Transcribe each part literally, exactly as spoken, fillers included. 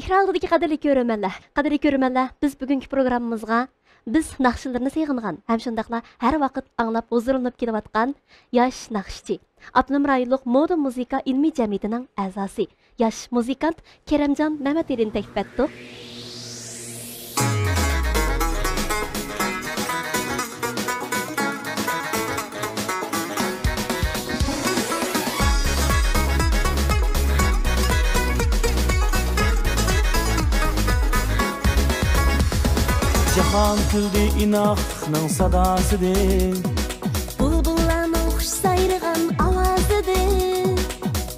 ئېكران ئالدىدىكى قەدىرلىك كۆرۈرمەنلەر، قەدىرلىك كۆرۈرمەنلەر، بىز بۈگۈنكى پروگراممىمىزغا بىز ناخشىلىرىنى سېغىنغان ھەم شۇنداقلا ھەر ۋاقىت ئاڭلاپ ھۇزۇرلىنىپ كېلىۋاتقان ياش ناخشىچى، ئاپتونوم رايونلۇق مودا مۇزىكا ئىلمىي جەمئىيىتىنىڭ ئەزاسى، ياش مۇزىكانت كېرەمجان مەمەتئېلىنى تەكلىپ ئەتتۇق. جاھان كۈلدى ئىناقلىقنىڭ ساداسىدىن. بۇلبۇللارنىڭ خۇش سايرىغان ئاۋازىدىن.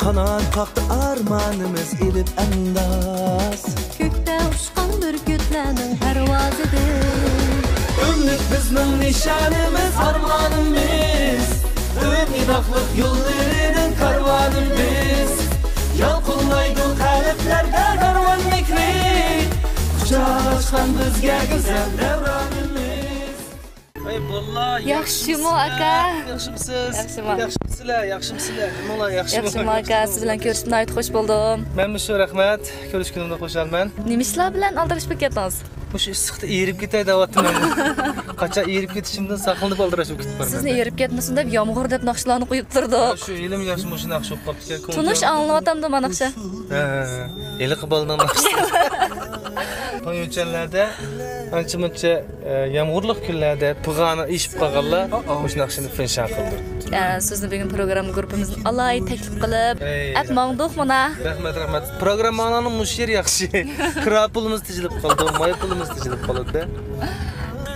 قانات قاقتى ئارمانىمىز ئېلىپ ئەنداز. كۆكتە ئۇچقان بۈركۈتلەرنىڭ پەرۋازىدىن. ئۆملۈك بىزنىڭ نىشانىمىز، ئارمانىمىز. ئۈمىد ئىناقلىق يوللىرىنىڭ كارۋانى بىز. يالقۇنلايدۇ قەلبلەردە كارۋان مېھرى. قۇچاق ئاچقان بىزگە گۈزەل دەۋرانىمىز. ۋاي باللا، ياخشىمۇ، ئاكا؟ ياخشىمۇسىز؟ ياخشىمۇ. ياخشىمۇسىلەر، ياخشىمۇسىلەر؟ ھەممىڭلار ياخشىمۇ؟ ياخشىمۇ، ئاكا. سىز بىلەن كۆرۈشۈپ ناھايىتى خۇش بولدۇم. مەنمۇ شۇ، رەھمەت. كۆرۈشكىنىمدىن خۇشالمەن. نېمە ئىشلار بىلەن ئالدىراش بولۇپ كەتتىڭىز؟ مۇشۇ ئىسسىقتا ئېرىپ كېتەي دەۋاتىمەن. قاچان ئېرىپ كېتىشىمدىن ساقلىنىپ ئالدىراش بولۇپ كېتىپ بارىمەن. سىزنى ئېرىپ كەتمىسۇن دەپ يامغۇر دەپ ناخشىلارنى قويۇپ تۇرىدۇق. شۇ ھېلىمۇ ياخشى مۇشۇ ناخشا بولۇپ قاپتىكەن. تونۇش ئاڭلىنىۋاتامدۇ ما ناخشا؟ ھە، ھېلىقى بالىنىڭ ناخشىسى. توڭيۈنچەنلەردە ئانچە-مۇنچە، ئە، يامغۇرلۇق كۈنلەردە پىغانى ئېشىپ قالغانلار مۇشۇ ناخشىنى فىنشا قىلدى. ئە، سىزنى بۈگۈن پروگرامما گۇرۇپپىمىزدىن ئالاھىدە تەكلىپ قىلىپ، ئەي، ئەپ ماڭدۇق مانا. رەھمەت، رەھمەت. پروگرامماڭلارنىڭ مۇشۇ يېرى ياخشى. كىرا پۇلىمىز تېجىلىپ قالىدۇ، ماي پۇلىمىز تېجىلىپ قالىدۇ.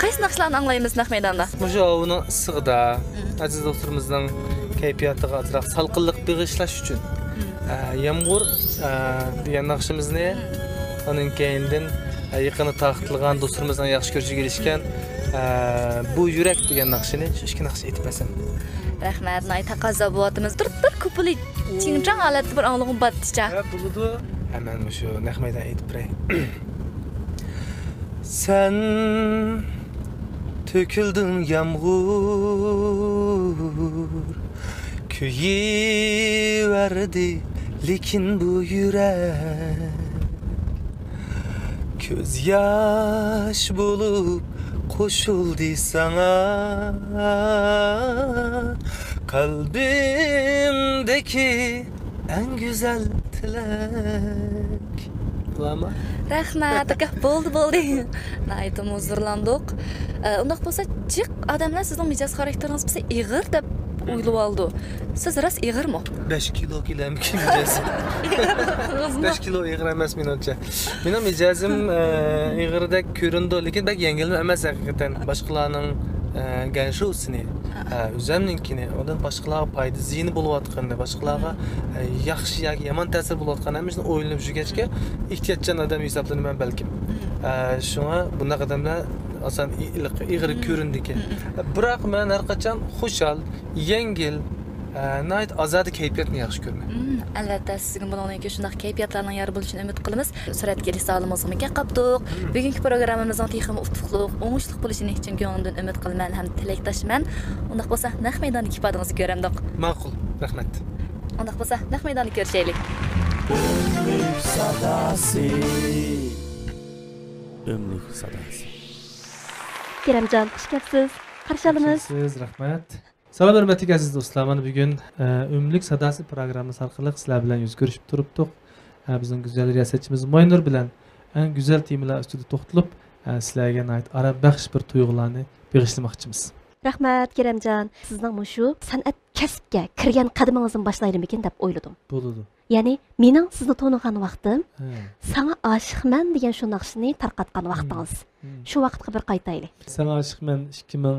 قايسى ناخشىلارنى ئاڭلايمىز نەق مەيداندا؟ مۇشۇ ھاۋىنىڭ ئىسسىقىدا ئەزىز دوستلىرىمىزنىڭ كەيپىياتىغا ئازراق سالقىنلىق بېغىشلاش ئۈچۈن، ئە، يامغۇر، ئە، دېگەن ناخشىمىزنى، ئۇنىڭ كەينىدىن، ئە، يېقىندا تارقىتىلغان دوستلىرىمىزنىڭ ياخشى كۆرۈشىگە ئېرىشكەن، ئە، بۇ يۈرەك دېگەن ناخشىنى، شۇ ئىككى ناخشا ئېيتىپ بەرسەم. رەھمەت، ناھايىتى تەقەززا بولۇۋاتىمىز. دۇرۇت بىر كۇپلېت چىڭچاڭ ھالەتتە بىر ئاڭلىغۇم بارتىچە. ھە، بولىدۇ. ھە، مەن مۇشۇ نەق مەيدان ئېيتىپ بېرەي. سەن تۆكۈلدۈڭ يامغۇر، كۆيۈۋەردى لېكىن بۇ يۈرەك. كۆز ياش بولۇپ قوشۇلدى ساڭا قەلبىمدىكى ئەڭ گۈزەل تىلەك. بولامۇ؟ رەھمەت، ئاكا. بولدى، بولدى. ناھايىتى ھۇزۇرلاندۇق. ئە، ئۇنداق بولسا، جىق ئادەملەر سىزنىڭ مىجەز خاراكتېرىڭىز بولسا ئېغىر دەپ ئويلىۋالىدۇ. سىز راست ئېغىرمۇ؟ بەش كىلو كېلەمكىن مىجەز. ئېغىرمۇ؟ بەش كىلو ئېغىر ئەمەس مېنىڭچە. مېنىڭ مىجەزىم، ئە، ئېغىردەك كۆرۈنىدۇ، لېكىن بەك يەڭگىلمۇ ئەمەس ھەقىقەتەن. باشقىلارنىڭ، ئە، گەنشۇسىنى، ئە، ئۆزەمنىڭكىنى، ئۇندىن باشقىلارغا پايدا زىيىنى بولۇۋاتقىنىنى، باشقىلارغا، ئە، ياخشى ياكى يامان تەسىر بولۇۋاتقان ھەممە ئىشنى ئويلىنىپ يۈرگەچكە، ئېھتىياتچان ئادەم ھېسابلىنىمەن بەلكىم. ئە، شۇڭا بۇنداق ئادەملەر ئاسان ئېغىر، ئېغىر كۆرۈنىدىكەن. بىراق مەن ھەر قاچان خۇشال، يەڭگىل، ئە، ناھايىتى ئازادە كەيپىياتنى ياخشى كۆرىمەن. مم، ئەلۋەتتە، سىزگىمۇ بۇنىڭدىن كېيىن شۇنداق كەيپىياتلارنىڭ يار بولۇشىنى ئۈمىد قىلىمىز. سۈرەتكە ئېلىش زالىمىزغىمۇ كەپ قاپتۇق. بۈگۈنكى پروگراممىمىزنىڭ تېخىمۇ ئۇتۇقلۇق، ئوڭۇشلۇق بولۇشىنى چىن كۆڭلۈمدىن ئۈمىد قىلىمەن ھەم تىلەكداشمەن. ئۇنداق بولسا، نەق مەيداندىكى ئىپادىڭىزنى كۆرەمدۇق؟ ماقۇل، رەھمەت. ئۇنداق بولسا، نەق مەيداندا كۆرۈشەيلى. ئۆملۈك ساداسى. ئۆملۈك ساداسى. كېرەمجان، خۇش كەپسىز. قارشى ئالىمىز. خۇش كەپسىز، رەھمەت. سالام، ھۆرمەتلىك ئەزىز دوستلار، مانا بۈگۈن، ئە، ئۆملۈك ساداسى پروگراممىسى ئارقىلىق سىلەر بىلەن يۈز كۆرۈشۈپ تۇرۇپتۇق. ئە، بىزنىڭ گۈزەل رىياسەتچىمىز موينۇر بىلەن ئەڭ گۈزەل تېمىلار ئۈستىدە توختىلىپ، ئە، سىلەرگە ناھايىتى ئارام بەخش بىر تۇيغۇلارنى بېغىشلىماقچىمىز. رەھمەت، كېرەمجان. سىزنىڭ مۇشۇ سەنئەت كەسىپكە كىرگەن قەدىمىڭىزدىن باشلايلىمىكىن دەپ ئويلىدىم. بولىدۇ. يەنى مېنىڭ سىزنى تونۇغان ۋاقتىم، ھە. ساڭا ئاشىقمەن دېگەن شۇ ناخشىنى تارقاتقان ۋاقتىڭىز. مم. شۇ ۋاقىتقا بىر قايتايلى. ساڭا ئاشىقمەن ئىككى مىڭ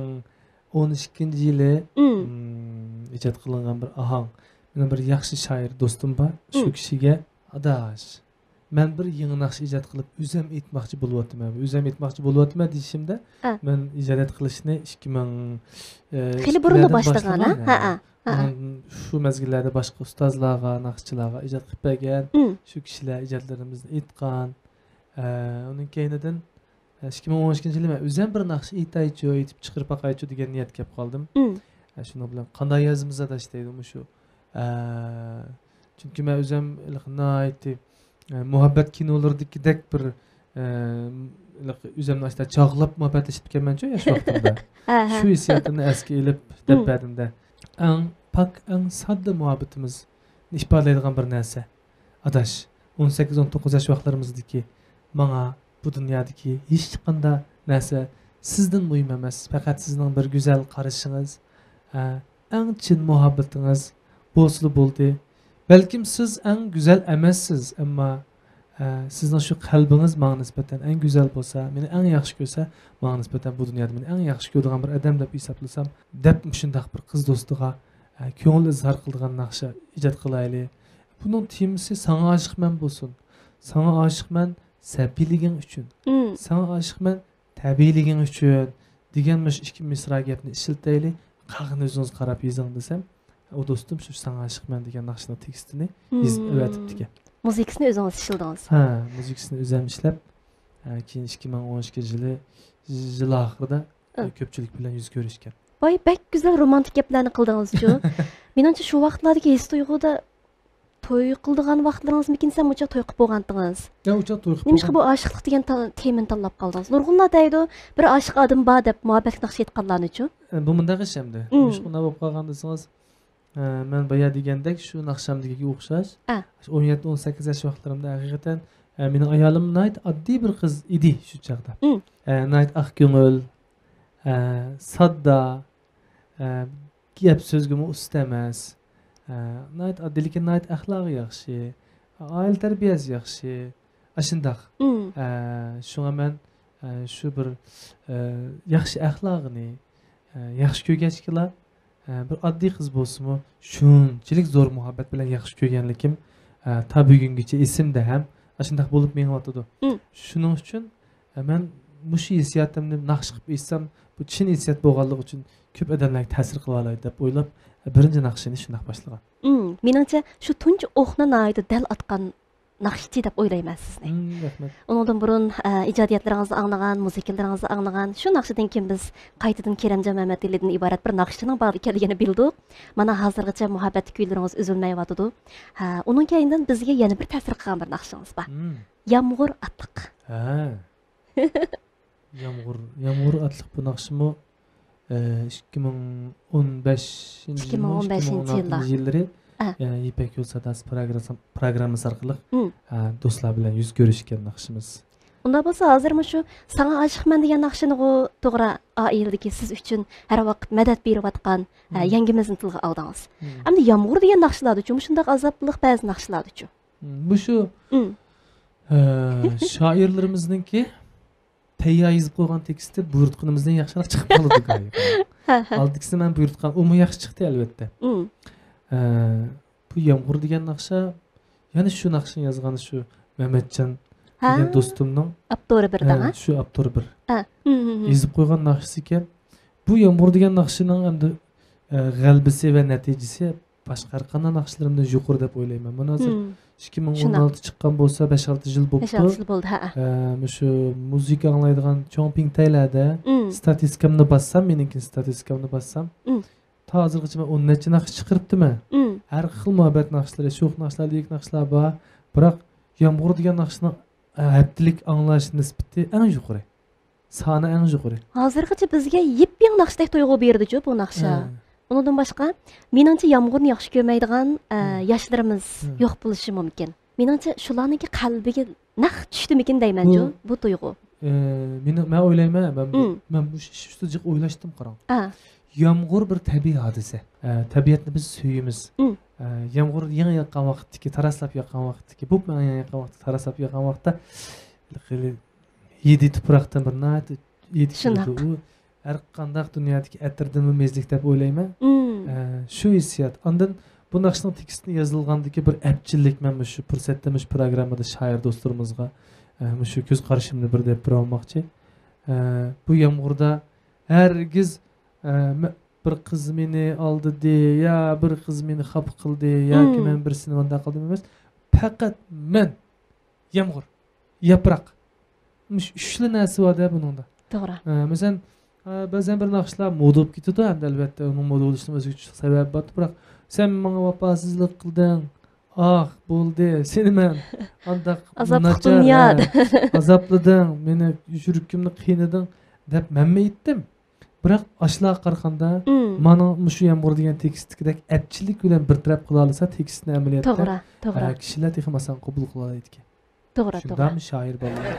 ئون ئىككىنچى يىلى، مم. مم، ئىجاد قىلىنغان بىر ئاھاڭ. مېنىڭ بىر ياخشى شائىر دوستۇم بار. شۇ مم. كىشىگە، «ئاداش، مەن بىر يېڭى ناخشا ئىجاد قىلىپ، ئۆزۈم ئېيتماقچى بولۇۋاتىمەن، ئۆزۈم ئېيتماقچى بولۇۋاتىمەن» دېيىشىمدە، ئە. مەن ئىجادىيەت قىلىشنى ئىككى مىڭ، ئە، خېلى بۇرۇنلا ئىككىلەردىن باشلىغان، ھە؟ باشلىغان، ھە. ھە، ھە. ھە، ھە. ئاندىن شۇ مەزگىللەردە باشقا ئۇستازلارغا، ناخشىچىلارغا ئىجاد قىلىپ بەرگەن، مم. شۇ كىشىلەر ئىجادلىرىمىزنى ئېيتقان. ئە، ئۇنىڭ كەينىدىن، ئە، ئىككى مىڭ ئون ئىككىنچى يىلى مەن ئۆزۈم بىر ناخشا ئېيتايچۇ، ئېيتىپ چىقىرىپ باقايچۇ دېگەن نىيەتكە كەپ قالدىم. مم. ئە، شۇنىڭ بىلەن قانداق يازىمىز ئاداش دەيدۇ مۇشۇ. ئە، چۈنكى مەن ئۆزۈم ناھايىتى ئە، مۇھەببەت كىنولىرىدىكىدەك بىر، ئە، ئۆزۈمنى ئاشتا چاغلاپ مۇھەببەتلىشىپتىكەنمەنچۇ ياش ۋاقتىمدا. ھە، ھە. شۇ ھېسسىياتىمنى ئەسكە ئېلىپ دەپ بەردىمدە. ئەڭ پاك، ئەڭ ساددا مۇھەببىتىمىزنى ئىپادىلەيدىغان بىر نەرسە. ئاداش، ئون سەككىز، ئون توققۇز ياش ۋاقىتلىرىمىزدىكى ماڭا بۇ دۇنيادىكى ھېچقانداق نەرسە سىزدىن مۇھىم ئەمەس. پەقەت سىزنىڭ بىر گۈزەل قارىشىڭىز، ئە، ئەڭ چىن مۇھەببىتىڭىز بولسىلا بولدى. بەلكىم سىز ئەڭ گۈزەل ئەمەسسىز، ئەمما، ئە، سىزنىڭ شۇ قەلبىڭىز ماڭا نىسبەتەن ئەڭ گۈزەل بولسا، مېنى ئەڭ ياخشى كۆرسە، ماڭا نىسبەتەن بۇ دۇنيادا مېنى ئەڭ ياخشى كۆرىدىغان بىر ئادەم دەپ ھېسابلىسام، دەپ مۇشۇنداق بىر قىز دوستىغا، ئە، كۆڭۈل ئىزھار قىلىدىغان ناخشا ئىجاد قىلايلى. بۇنىڭ تېمىسى ساڭا ئاشىقمەن بولسۇن. ساڭا ئاشىقمەن سەبىيلىكىڭ ئۈچۈن. ساڭا ئاشىقمەن تەبىئىيلىكىڭ ئۈچۈن دېگەن مۇشۇ ئىككى مىسرا گەپنى ئىشلىتەيلى، قالغىنىنى ئۆزىڭىز قاراپ يېزىڭ دېسەم، ئۇ دوستۇم شۇ ساڭا ئاشىقمەن دېگەن ناخشىنىڭ تېكىستىنى يېزىپ ئەۋەتىپتىكەن. مۇزىكىسىنى ئۆزىڭىز ئىشلىدىڭىز؟ ھە، مۇزىكىسىنى ئۆزۈم ئىشلەپ، ھە، كېيىن ئىككى مىڭ ئون ئىككىنچى يىلى، يىل ئاخىرىدا، ھە، كۆپچىلىك بىلەن يۈز كۆرۈشكەن. ۋاي، بەك گۈزەل رومانتىك گەپلەرنى قىلدىڭىزچۇ. مېنىڭچە شۇ ۋاقىتلاردىكى ھېس تۇيغۇدا توي قىلىدىغان ۋاقىتلىرىڭىزمىكىن دېسەم، ئۇ چاغ توي قىلىپ بولغانتىڭىز. يا، ئۇ چاغ توي قىلىپ نېمىشقا بولغان. بۇ ئاشىقلىق دېگەن تا-، تېمىنى تاللاپ قالدىڭىز؟ نۇرغۇنلار دەيدۇ، بىر ئاشىق ئادىمى بار دەپ مۇھەببەتلىك ناخشا ئېيتقانلارنىچۇ؟ ئە، بۇ مۇنداق ئىش ئەمدى. مم. نېمىشقا ئۇنداق بولۇپ قالغان دېسىڭىز، ئە، مەن بايا دېگەندەك شۇ ناخشامدىكىگە ئوخشاش. ئە. شۇ ئون يەتتە، ئون سەككىز ياش ۋاقىتلىرىمدا ھەقىقەتەن، ئە، مېنىڭ ئايالىم ناھايىتى ئاددىي بىر قىز ئىدى شۇ چاغدا. مم. ئە، ناھايىتى ئاق كۆڭۈل، ئە، ساددا، ئە، گەپ سۆزگىمۇ ئۇستا ئەمەس. ئە، ناھايىتى ئاددىي، لېكىن ناھايىتى ئەخلاقى ياخشى. ئائىلە تەربىيەسى ياخشى. ئاشۇنداق. مم. ئە، شۇڭا مەن، ئە، شۇ بىر، ئە، ياخشى ئەخلاقىنى، ئە، ياخشى كۆرگەچكىلا، ئە، بىر ئاددىي قىز بولسىمۇ، شۇنچىلىك زور مۇھەببەت بىلەن ياخشى كۆرگەنلىكىم، ئە، تا بۈگۈنگىچە ئېسىمدە ھەم ئاشۇنداق بولۇپ مېڭىۋاتىدۇ. مم. شۇنىڭ ئۈچۈن، ئە، مەن مۇشۇ ھېسسىياتىمنى ناخشا قىلىپ ئېيتسام، بۇ چىن ھېسسىيات بولغانلىقى ئۈچۈن كۆپ ئادەملەرگە تەسىر قىلالاي دەپ ئويلاپ، ئە، بىرىنچى ناخشىنى شۇنداق باشلىغان. مم، مېنىڭچە شۇ تۇنجى ئوقنى ناھايىتى دەل ئاتقان ناخشىچى دەپ ئويلايمەن سىزنى. مم، رەھمەت. ئۇنىڭدىن بۇرۇن، ئە، ئىجادىيەتلىرىڭىزنى ئاڭلىغان، مۇزىكىلىرىڭىزنى ئاڭلىغان، شۇ ناخشىدىن كېيىن بىز قايتىدىن كېرەمجان مەمەتئېلىدىن ئىبارەت بىر ناخشىچىنىڭ بارلىقى ئىكەنلىكىنى بىلدۇق. مانا ھازىرغىچە مۇھەببەتتىكى كۈيلىرىڭىز ئۈزۈلمەيۋاتىدۇ. ھە، ئۇنىڭ كەينىدىن بىزگە يەنە بىر تەسىر قىلغان بىر ناخشىڭىز بار. مم. يامغۇر ئاتلىق. ھە. يامغۇر، يامغۇر ئاتلىق بۇ ناخشىمۇ، ئە، ئىككى مىڭ ئون بەشىنچى يىلمۇ، ئىككى مىڭ ئون بەشىنچى يىللار. ئىككى مىڭ ئون ئالتىنچى يىللىرى، ئە، يىپەك يولى ساداسى پىروگراممىسى، پىروگراممىسى ئارقىلىق، مم، ئە، دوستلار بىلەن يۈز كۆرۈشكەن ناخشىمىز. ئۇنداق بولسا، ھازىر مۇشۇ ساڭا ئاشىقمەن دېگەن ناخشىنىغۇ توغرا ئائىلىدىكى سىز ئۈچۈن ھەر ۋاقىت مەدەت بېرىۋاتقان، ئە، مم، يەڭگىمىزنى تىلغا ئالدىڭىز. مم. ئەمدى يامغۇر دېگەن ناخشىلاردىچۇ، مۇشۇنداق ئازابلىق بەزى ناخشىلاردىچۇ؟ مم، مۇشۇ، مم، ئە، شائىرلىرىمىزنىڭكى تەييار يېزىپ قويغان تېكىستى بۇيرۇتقىنىمىزدىن ياخشىراق چىقىپ قالىدۇ گاھى. ھە، ھە. ئالدىكىسىنى مەن بۇيرۇتقان، ئۇمۇ ياخشى چىقتى، ئەلۋەتتە. مم. ئە، بۇ يامغۇر دېگەن ناخشا، يەنە شۇ ناخشىنى يازغان شۇ مەمەتجان، ھە، دېگەن دوستۇمنىڭ، ئاپتورى بىر، ھە، دەڭە. شۇ ئاپتور بىر. ھە. مم، مم، مم. يېزىپ قويغان ناخشىسى ئىكەن. بۇ يامغۇر دېگەن ناخشىنىڭ ئەمدى، ئە، غەلىبىسى ۋە نەتىجىسى باشقا ھەر قانداق ناخشىلىرىمدىن يۇقىرى دەپ ئويلايمەن. مانا ھازىر، مم، ئىككى مىڭ ئون ئالتە شۇنداق چىققان بولسا، بەش ئالتە يىل بوپتۇ. بەش ئالتە يىل بولدى، ھەئە. ئە، مۇشۇ مۇزىكا ئاڭلايدىغان چوڭ پىڭتەيلەردە، مم، ستاتىستىكامنى باسسام، مېنىڭكى ستاتىستىكامنى باسسام، مم، تا ھازىرغىچە مەن ئون نەچچە ناخشا چىقىرىپتىمەن. مم. ھەر خىل مۇھەببەت ناخشىلىرى، شوخ ناخشىلار، لىرىك ناخشىلار بار. بىراق يامغۇر دېگەن ناخشىنىڭ، ئە، ھەپتىلىك ئاڭلاش نىسبىتى ئەڭ يۇقىرى. سانى ئەڭ يۇقىرى. ھازىرغىچە بىزگە يېپيېڭى ناخشىدەك تۇيغۇ بېرىدىچۇ بۇ ناخشا. ھە. ئۇنىڭدىن باشقا، مېنىڭچە يامغۇرنى ياخشى كۆرمەيدىغان، ئە، ھە، ياشلىرىمىز، ھە، يوق بولۇشى مۇمكىن. مېنىڭچە شۇلارنىڭكى قەلبىگە نەق چۈشتىمىكىن دەيمەنچۇ، بۇ، بۇ تۇيغۇ. ئە، مېنىڭ، مەن ئويلايمەن، مەن بۇ، مم، مەن بۇ ئىش ئۈستىدە جىق ئويلاشتىم، قاراڭ. ئا. يامغۇر بىر تەبىئىي ھادىسە. ئە، تەبىئەتنى بىز سۆيىمىز. مم. ئە، يامغۇر يېڭى ياغقان ۋاقىتتىكى، تاراسلاپ ياغقان ۋاقىتتىكى، بوپمۇ يېڭى ياغقان ۋاقىتتا، تاراسلاپ ياغقان ۋاقىتتا، خېلى ھىدى تۇپراقتىن بىر ناھايىتى ھىدى كېلىدۇ. شۇنداق. ئۇ ھەر قانداق دۇنيادىكى ئەتىردىنمۇ مېززىلىك دەپ ئويلايمەن. مم. ئە، شۇ ھېسسىيات. ئاندىن بۇ ناخشىنىڭ تېكىستىنى يېزىلغاندىكى بىر ئەپچىللىك، مەن مۇشۇ پۇرسەتتە مۇشۇ پىروگراممىدا شائىر دوستلىرىمىزغا، ئە، مۇشۇ كۆز قارىشىمنى بىر دەپ بېرىۋالماقچى. ئە، بۇ يامغۇردا ھەرگىز، ئە، مە-، بىر قىز مېنى ئالدىدى يا بىر قىز مېنى خاپا قىلدى ياكى، مم، مەن بىرسىنى مۇنداق قىلدىم ئەمەس. پەقەت مەن يامغۇر، ياپراق. مۇشۇ ئۈچلا نەرسە بار-دە بۇنىڭدا. توغرا. ئە، مەسىلەن، ئە، بەزەن بىر ناخشىلار مودا بولۇپ كېتىدۇ، ئەمدى ئەلۋەتتە ئۇنىڭ مودا بولۇشىنىڭ ئۆزىگە تۇشلۇق سەۋەبى بار. بىراق، سەن ماڭا ۋاپاسىزلىق قىلدىڭ، ئاھ، بولدى، سېنى مەن ئانداق ئازابلىق ناچار، دۇنيا ھە، دە- ئازابلىدىڭ، مېنى يۈرىكىمنى قىينىدىڭ دەپ مەنمۇ ئېيتتىم. بىراق ئاشۇلارغا قارىغاندا، مم. مانا مۇشۇ يامغۇر دېگەن تېكىستتىكىدەك ئەپچىللىك بىلەن بىر تەرەپ قىلالايسا، تېكىستنى ئەمەلىيەتتە، توغرا، توغرا. ھە، كىشىلەر تېخى ئاسان قوبۇل قىلالايدىكەن. توغرا، توغرا. شۇنداقمۇ شائىر بالىلار؟